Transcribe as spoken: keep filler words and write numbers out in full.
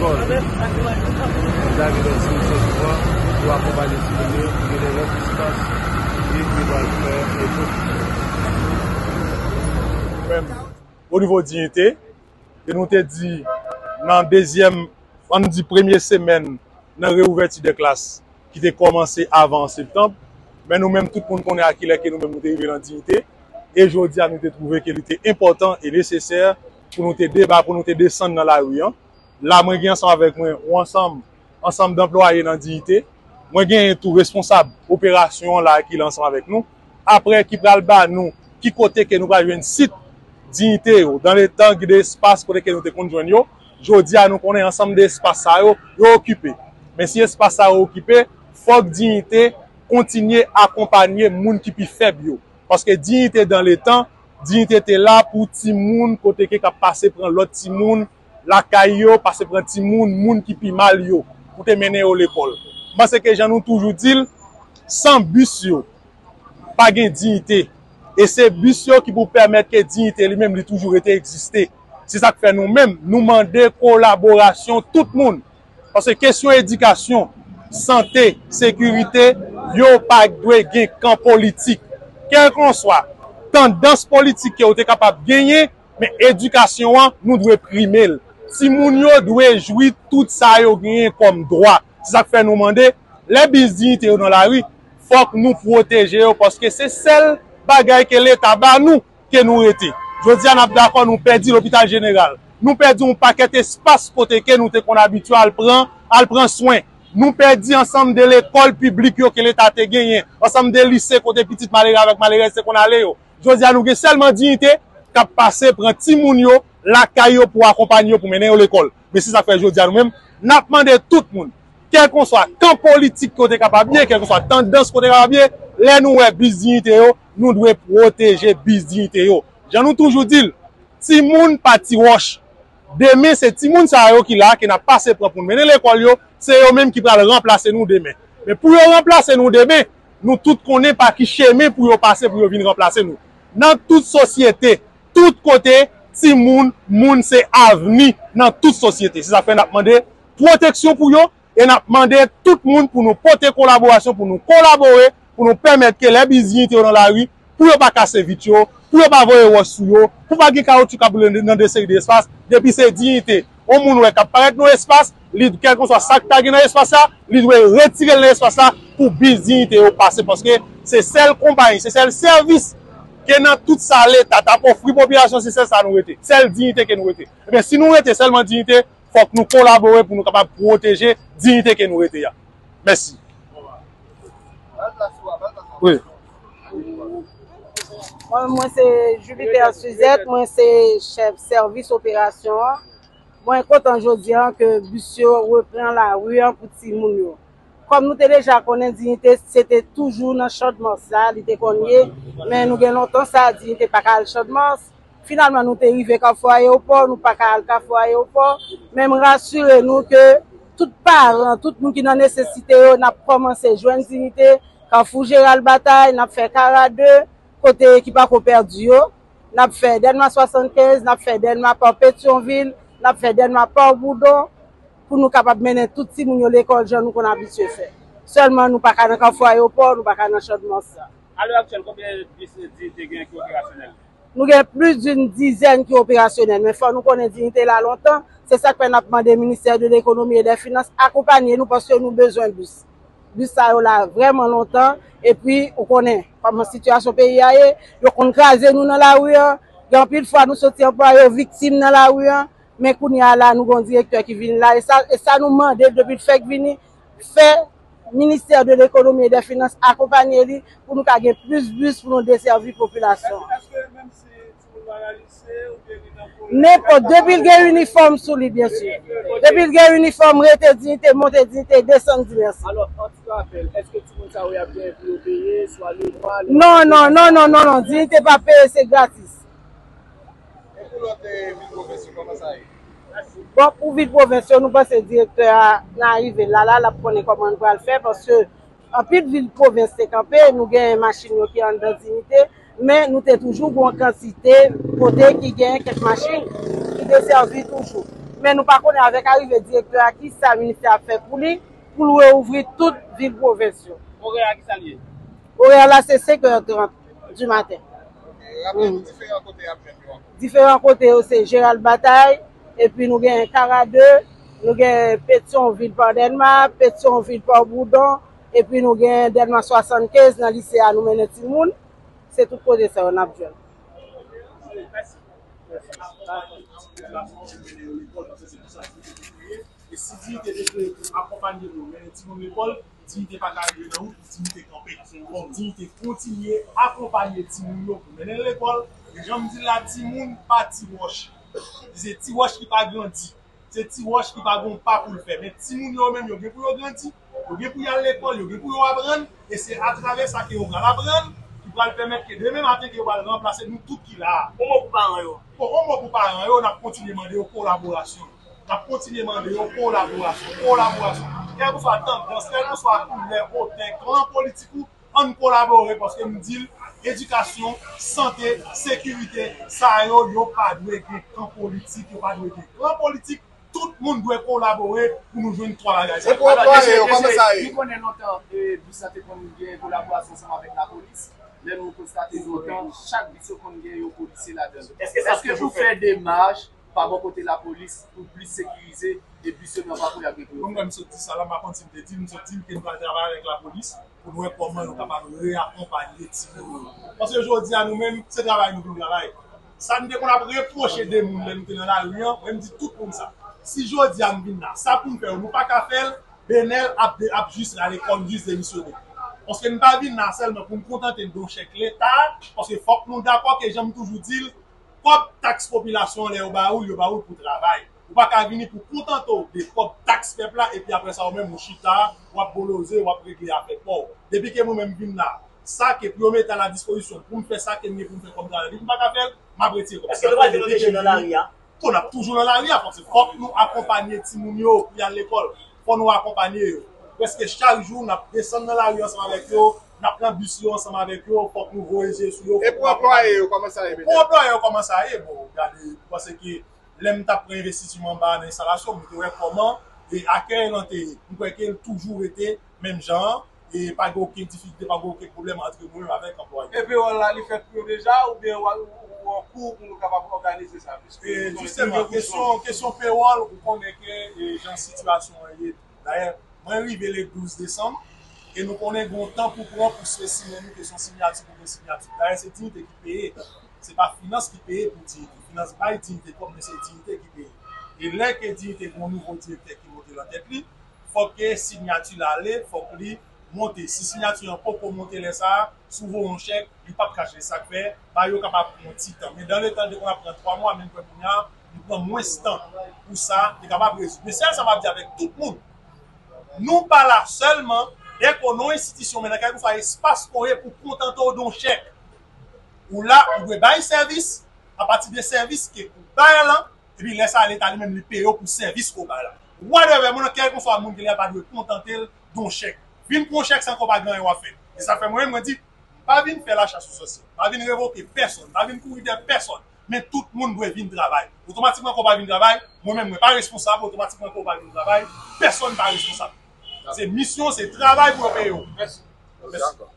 Lage lòt sou sòt pran pou akonpanye timoun yo, gen de lòt espas ki li pral fè eto. Menm o nivo Diyite, e nou te di nan dezyèm, ann di premye semèn nan reouvèti de klas ki te kòmanse avan an septanm, men nou menm tout moun konnen a kilè ke nou menm nou te rive nan Diyite, e jodi a nou te twouve ke li te enpòtan e nesesè pou nou te deba, pou nou te desann nan lari an. La mwen gen ansanm avèk mwen yon ansanm, ansanm danplwaye nan Diyite. Mwen genyen tou responsab operasyon an la ki la ansanm avèk nou. Apre ki pral ba nou ki kote ke nou pral jwenn sit Diyite yo, dan le tan gen de espas kote ke nou te konn jwenn yo. Jodi a nou konnen ansanm de espas sa yo, yo okipe. Men si espas sa yo okipe, fòk Diyite kontinye akonpanye moun ki pi fèb yo. Paske Diyite dan le tan, Diyite te la pou timoun kote ke k ap pase pran lòt timoun lakay yo, pase pran timoun, moun ki pi mal yo, pou te mennen yo lekòl. M panse ke jan nou toujou di l, san bis yo, pa gen Diyite. E se bis yo ki pou pèmèt ke Diyite li menm li toujou rete egziste. Se sa k fè nou menm, nou mande kolaborasyon tout moun. Paske kesyon edikasyon, sante, sekirite, yo pa dwe gen kan politik. Kèlkanswa tandans politik ke w te kapab genyen, men edikasyon an, nou dwe prime l. Timoun yo dwe jwi tout sa yo genyen kòm dwa. Se sa k fè nou mande, lè bis Diyite yo nan lari, fòk nou pwoteje yo, paske se sèl bagay ke Leta ba nou ke nou rete. Jodi a, n ap dakò, nou pèdi lopital jeneral. Nou pèdi yon pakèt espas kote ke nou te konn abitye al pran, al pran swen. Nou pèdi ansanm de lekòl piblik yo ke Leta te genyen, ansanm de lise kote pitit malere avèk malerèz te konn ale yo. Jodi a, nou gen sèlman Diyite k ap pase pran timoun yo lakay yo pou akonpanye yo, pou mennen yo lekòl. Men se sa k fè jodi a nou menm, n ap mande tout moun, kèlkanswa kan politik ke w te kapab ye, kèlkanswa tandans ke w te kapab ye, lè nou wè bis Diyite yo, nou dwe pwoteje bis Diyite yo. Jan nou toujou di l, timoun pa ti wòch. Demen, se timoun sa yo ki la, ke n ap pase pran pou n mennen lekòl yo, se yo menm ki pral ranplase nou demen. Men pou yo ranplase nou demen, nou tout konnen pa ki chemen pou yo pase pou yo vin ranplase nou. Nan tout sosyete, tout kote, timoun, moun se avni nan tout sosyete. Se sa k fè n ap mande pwoteksyon pou yo, e n ap mande tout moun pou nou pote kolaborasyon, pou nou kolabore, pou nou pèmèt ke lè bis Diyite yo nan lari, pou yo pa kase vit yo, pou yo pa voye wòch sou yo, pou pa gen kawoutchou k ap boule nan de seri de espas, depi se Diyite yon moun wè k ap parèt nan espas, li, kèlkanswa sa k ta gen nan espas la, li dwe retire l nan espas la pou bis Diyite yo pase, paske se sèl konpayi, se sèl sèvis ke nan tout sa Leta t ap ofri popilasyon, se sèl sa nou rete, sèl Diyite ke nou rete. Ebyen, si nou rete sèlman Diyite, fòk nou kolabore pou nou kapab pwoteje diyite ke nou rete a. Mèsi. Wi. Mwen, mwen se Jupiter Suzette, mwen se chèf sèvis operasyon an. Mwen kontan jodi a ke bis yo repran lari an pou timoun yo. Kòm nou te deja konnen, Diyite se te toujou nan Chadmans la, li te konn ye, men nou gen lontan sa, Diyite pa ka al Chadmans. Finalman, nou te rive Kafou Ayewopò, nou pa ka al Kafou Ayewopò, men m rasire nou ke tout paran, tout moun ki nan nesesite yo, n ap kòmanse jwenn Diyite, Kafou Jeral Batay, n ap fè Kara de, kote ki pako pèdi yo, n ap fè Dèlma swasannkenz, n ap fè Dèlma pa Petyonvil, n ap fè Dèlma pa Boudon, pou nou kapab mennen tout timoun yo lekòl jan nou konn abitye fè. Sèlman nou pa ka nan Kafou Ayewopò, nou pa ka nan Chadmans la. Alè aktyèl, konbyen bis Diyite gen ki operasyonèl? Nou gen plis d'une dizèn ki operasyonèl, men fò nou konnen Diyite la lontan. Se sa k fè n ap mande Ministè de Lekonomi e dè Finans akonpanye nou paske nou bezwen bis. Bis sa yo la vrèman lontan. Epi, ou konnen kòman sitiyasyon peyi a ye, yo konn kraze nou nan lari an. Gen anpil fwa nou soti anplwaye yo viktim nan lari an. Men kounye a la, nou gen yon direktè ki vin la. E sa, e sa nou mande depi l fèk vini, fè Ministè de Lekonomi e dè Finans akonpanye li pou nou ka gen plis bis pou nou desèvi popilasyon an. Èske menm si timoun nan nan lise oubyen li nan kolèj? Nenpòt, depi l gen inifòm sou li, byen si. Depi l gen inifòm, rete Diyite, monte Diyite, desann Dimèsi. Alò, an ti rapèl, èske timoun sa yo y ap gen pou yo peye, swa le mwa, le... Non, non, non, non, non, non, Diyite pa peye, se gratis. E pou lòt vil pwovens yo, kòman sa ye? Bon, pou vil pwovens yo, nou panse direktè a, nan arive l la, la, l ap konnen kòman n pral fè, paske anpil vil pwovens te kanpe, nou gen machin yo ki anndan Diyite, men nou te toujou gen yon kantite kote ki gen kèk machin ki desèvi toujou. Men nou pa konnen avèk arive direktè a kisa ministè a ap fè pou li, pou l reouvri tout vil pwovens yo. Orè a kisa l ye? Orè la se senk è trant di maten. Raple nou diferan kote y ap jwenn yo ankò. Diferan kote yo se Gerald Bataille, epi nou gen Kara de, nou gen Petyonvil pa Dèlma, Petyonvil pa Boudon, epi nou gen Dèlma swasannkenz nan lise a nou mennen timoun. Se tout kote sa yo n ap jwenn. E si Diyite te kreye pou akonpanye nou, mennen timoun lekòl, Diyite pa ka rive nan wout pou Diyite kanpe. Fòk Diyite kontinye akonpanye timoun yo pou mennen l lekòl. E jan m di l la, timoun pa ti wòch. Se ti wòch ki pa grandi. Se ti wòch ki pa gen yon pa pou l fè. Men timoun yo menm, yo gen pou yo grandi. Yo gen pou y al lekòl, yo gen pou yo aprann. E se atravè sa ke yo pral aprann, ki pral pèmèt ke demen maten ke yo pral ranplase nou tout ki la a. Yon mo pou paran yo. Bon, yon mo pou paran yo, n ap kontinye mande yo kolaborasyon. N ap kontinye mande yo kolaborasyon, kolaborasyon. Kèlkeswa tandans, kèlkeswa koulè, otè, klan politik ou, ann kolabore, paske m di l, edikasyon, sante, sekirite, sa yo, yo pa dwe gen kan politik, yo pa dwe gen klan politik. Tout moun dwe kolabore pou nou jwenn twa bagay sa yo. E pou anplwaye yo, kòman sa ye? Nou konnen lontan, e, bis la te konn gen kolaborasyon ansanm avèk lapolis. Lè nou konstate lontan, chak bis yo konn gen yon polisye ladan l. Èske sa toujou fèt? Èske nou fè demach pa bò kote lapolis pou plis sekirize e bis yo nan pakou y ap gen pou yo fè? Konn m sot di sa la, m pa konn si m te di l, m sot di l ke nou pral travay avèk lapolis pou nou wè kòman yo kapab reakonpanye timoun yo. Paske jodi a nou menm, se travay nou vin travay. Sa n te konn ap repwoche de moun lè nou te nan lari an, mwen m di tout moun sa. Si jodi a m vin la, sa pou m fè yo, nou pa ka fè l, Benèl ap, ap jis rale kò l, jis demisyone. Paske n pa vin la sèlman pou n kontante n de yon chèk Leta, paske fòk nou dakò ke jan m toujou di l, kòb taks popilasyon an lè yo ba ou l, yo ba ou l pou travay. Ou pa ka vini pou kontante w de kòb taks pèp la, epi apre sa ou menm ou chita, w ap boloze, w ap regle afè pa w. Depi ke mwen menm vin la, sa ke pou yo mete a la dispozisyon pou m fè sa ke m gen pou m fè kòm travay, depi m pa ka fè l, m ap retire kòb sa. Èske nou pral vin reje nan lari a? Bon, n ap toujou nan lari a, paske fòk nou akonpanye timoun yo pou y al lekòl. Fòk nou akonpanye yo. Prèske chak jou, n ap desann nan lari ansanm avèk yo, n ap nan bis yo ansanm avèk yo, fòk nou voye je sou yo. E pou anplwaye yo, kòman sa ye, Benèl? Pou anplwaye yo, kòman sa ye? Bon, gade, m panse ke lè m t ap pran envestiti m anba nan enstalasyon, m te wè kòman e akèy lan te ye. M kwè ke l toujou rete menm jan an, e pa gen okenn difikilte, pa gen okenn pwoblèm ant nou menm avèk anplwaye. E pewòl la, li fèt pou yo deja, oubyen w a, ou, ou an kou pou nou kapab òganize sa? Piske e, nou konnen jisteman, kesyon, kesyon pewòl, ou konnen ke, e, jan sitiyasyon an ye. Dayè, mwen rive le douz desanm, e nou konnen gen yon tan pou pran pou se siyen nou, kesyon siyati pou gen siyati. Dayè, se Diyite ki peye. Se pa finans ki peye pou Diyite. Finans bay Diyite kòb, men se Diyite ki peye. E lè ke Diyite gen yon nouvo direktè ki monte nan tèt li, fòk ke siyati la ale, fòk li monte. Si siyati an poko monte lè sa a, si w voye yon chèk, li p ap kache. Sa k fè, bagay yo kapab pran yon ti tan. Men dan letan, li te konn ap pran twa mwa, men m kwè kounye a, li pran mwens tan pou sa, li kapab rezoud. Men sèl sa m ap di avèk tout moun, nou pa la sèlman, dèke w nan yon enstitisyon, men nan kèlkeswa espas ke w ye pou kontante w de yon chèk. Ou la, ou dwe bay sèvis, apati de sèvis ke ou bay lan, epi lè sa a, Leta li menm li peye w pou sèvis ke w bay la. Whatever, moun nan kèlkeswa moun ke li a pa dwe kontante l de yon chèk. Vin pran yon chèk san ke w pa gen anyen w ap fè. E sa fè mwen menm, mwen di, m pa vin fè lachas o sòsye. M pa vin revoke pèsonn. M pa vin kouri dèyè pèsonn. Men tout moun dwe vin travay. Otomatikman ke w pa vin travay, mwen menm mwen pa responsab. Otomatikman ke w pa vin travay, pèsonn pa responsab. Se misyon, se travay pou yo peye w. Mèsi. Mèsi. Dakò.